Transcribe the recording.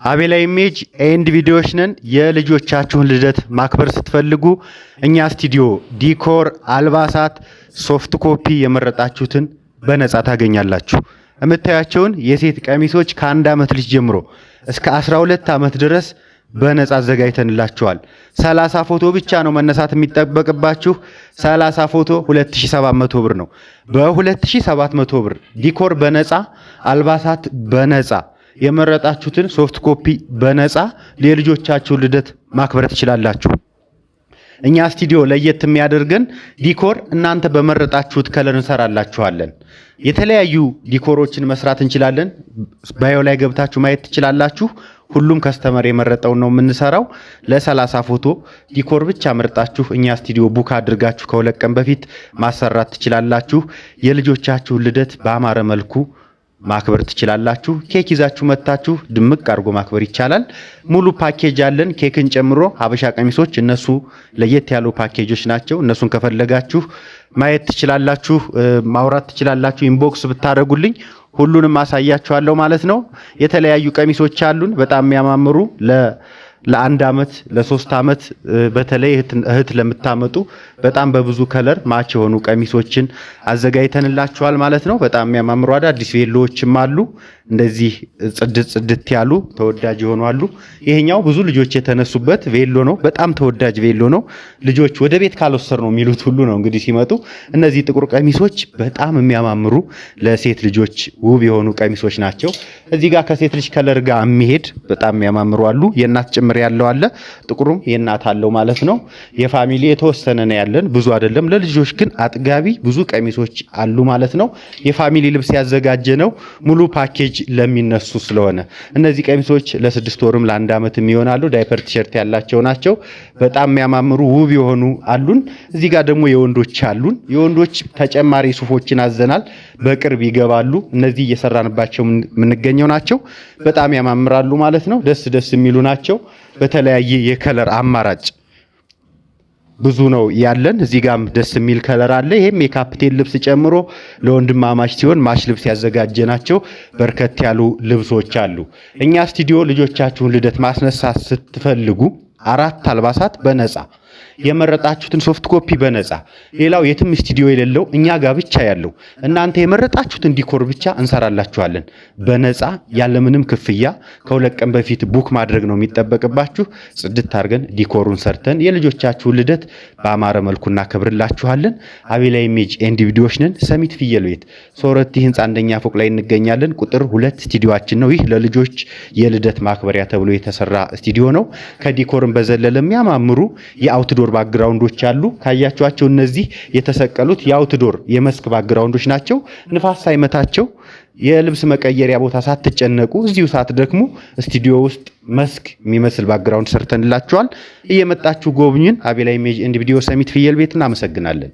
አቤላ Image and ቪዲዮዎች ነን። የልጆቻችሁን ልደት ማክበር ስትፈልጉ እኛ ስቱዲዮ decor፣ አልባሳት፣ soft copy የመረጣችሁትን በነፃ ታገኛላችሁ። የምታያቸውን የሴት ቀሚሶች ከ1 ዓመት ልጅ ጀምሮ እስከ 12 ዓመት ድረስ በነፃ አዘጋጅተንላችኋል። 30 ፎቶ ብቻ ነው መነሳት የሚጠበቅባችሁ። 30 ፎቶ 2700 ብር ነው። በ2700 ብር decor በነፃ፣ አልባሳት በነፃ፣ የመረጣችሁትን soft copy በነፃ የልጆቻችሁን ልደት ማክበር ትችላላችሁ። እኛ ስቱዲዮ ለየት የሚያደርገን decor እናንተ በመረጣችሁት color እንሰራላችኋለን። የተለያዩ decor ኦችን መስራት እንችላለን። Bio ላይ ገብታችሁ ማየት ትችላላችሁ። ሁሉም customer የመረጠውን ነው የምንሰራው። ለ30 ፎቶ decor ብቻ መርጣችሁ እኛ ስቱዲዮ book አድርጋችሁ ከ2 ቀን በፊት ማሰራት ትችላላችሁ። የልጆቻችሁን ልደት በአማረ መልኩ ማክበር ትችላላችሁ። ኬክ ይዛችሁ መጥታችሁ ድምቅ አድርጎ ማክበር ይቻላል። ሙሉ ፓኬጅ አለን፣ ኬክን ጨምሮ ሀበሻ ቀሚሶች፣ እነሱ ለየት ያሉ ፓኬጆች ናቸው። እነሱን ከፈለጋችሁ ማየት ትችላላችሁ፣ ማውራት ትችላላችሁ። Inbox ብታደርጉልኝ ሁሉንም አሳያችኋለሁ ማለት ነው። የተለያዩ ቀሚሶች አሉን በጣም የሚያማምሩ ለ1 ዓመት፣ ለ3 ዓመት፣ በተለይ እህት ለምታመጡ በጣም በብዙ color match የሆኑ ቀሚሶችን አዘጋጅተንላችኋል ማለት ነው። በጣም የሚያማምሩ አዳዲስ ቬሎዎችም አሉ። እንደዚህ ጽድት ጽድት ያሉ ተወዳጅ የሆኑ አሉ። ይሄኛው ብዙ ልጆች የተነሱበት ቬሎ ነው። በጣም ተወዳጅ ቬሎ ነው። ልጆች ወደ ቤት ካልወሰድነው የሚሉት ሁሉ ነው እንግዲህ ሲመጡ። እነዚህ ጥቁር ቀሚሶች በጣም የሚያማምሩ ለሴት ልጆች ውብ የሆኑ ቀሚሶች ናቸው። እዚህ ጋር ከሴት ልጅ color ጋር የሚሄድ በጣም የሚያማምሩ አሉ። የእናት ጭምር ያለው አለ። ጥቁሩም የእናት አለው ማለት ነው። የ family የተወሰነ ነው ያለን፣ ብዙ አይደለም። ለልጆች ግን አጥጋቢ ብዙ ቀሚሶች አሉ ማለት ነው። የ family ልብስ ያዘጋጀነው ሙሉ ፓኬጅ ለሚነሱ ስለሆነ እነዚህ ቀሚሶች ለ6 ወርም ለ1 ዓመትም ይሆናሉ። ዳይፐር፣ ቲሸርት ያላቸው ናቸው። በጣም የሚያማምሩ ውብ የሆኑ አሉን። እዚህ ጋር ደግሞ የወንዶች አሉን። የወንዶች ተጨማሪ ሱፎችን አዘናል። በቅርብ ይገባሉ። እነዚህ እየሰራንባቸው የምንገኘው ናቸው። በጣም ያማምራሉ ማለት ነው። ደስ ደስ የሚሉ ናቸው። በተለያየ የ color አማራጭ ብዙ ነው ያለን። እዚህ ጋም ደስ የሚል color አለ። ይሄም የካፕቴን ልብስ ጨምሮ ለወንድማማች ሲሆን match ልብስ ያዘጋጀናቸው በርከት ያሉ ልብሶች አሉ። እኛ ስቱዲዮ ልጆቻችሁን ልደት ማስነሳት ስትፈልጉ አራት አልባሳት በነፃ፣ የመረጣችሁትን soft copy በነፃ፣ ሌላው የትም ስቱዲዮ የሌለው እኛ ጋር ብቻ ያለው እናንተ የመረጣችሁትን decor ብቻ እንሰራላችኋለን በነፃ ያለምንም ክፍያ። ከ2 ቀን በፊት book ማድረግ ነው የሚጠበቅባችሁ። ጽድት አድርገን decor ኡን ሰርተን የልጆቻችሁን ልደት በአማረ መልኩ እናከብርላችኋለን። አቤላ Image and ቪዲዮዎች ነን። ሰሚት ፍየል ቤት ሶረቲ ህንፃ አንደኛ ፎቅ ላይ እንገኛለን። ቁጥር 2 ስቱዲዮአችን ነው። ይህ ለልጆች የልደት ማክበሪያ ተብሎ የተሰራ ስቱዲዮ ነው። ከ decor ም በዘለለ የሚያማምሩ የ outdoor background ኦች አሉ። ካያችኋቸው እነዚህ የተሰቀሉት የ outdoor የመስክ background ኦች ናቸው። ንፋስ ሳይመታቸው የልብስ መቀየሪያ ቦታ ሳትጨነቁ እዚሁ ሳትደክሙ ስቱዲዮ ውስጥ መስክ የሚመስል background ሰርተንላችኋል። እየመጣችሁ ጎብኙን። አቤላ Image and ቪዲዮ፣ ሰሚት ፍየል ቤት። እናመሰግናለን።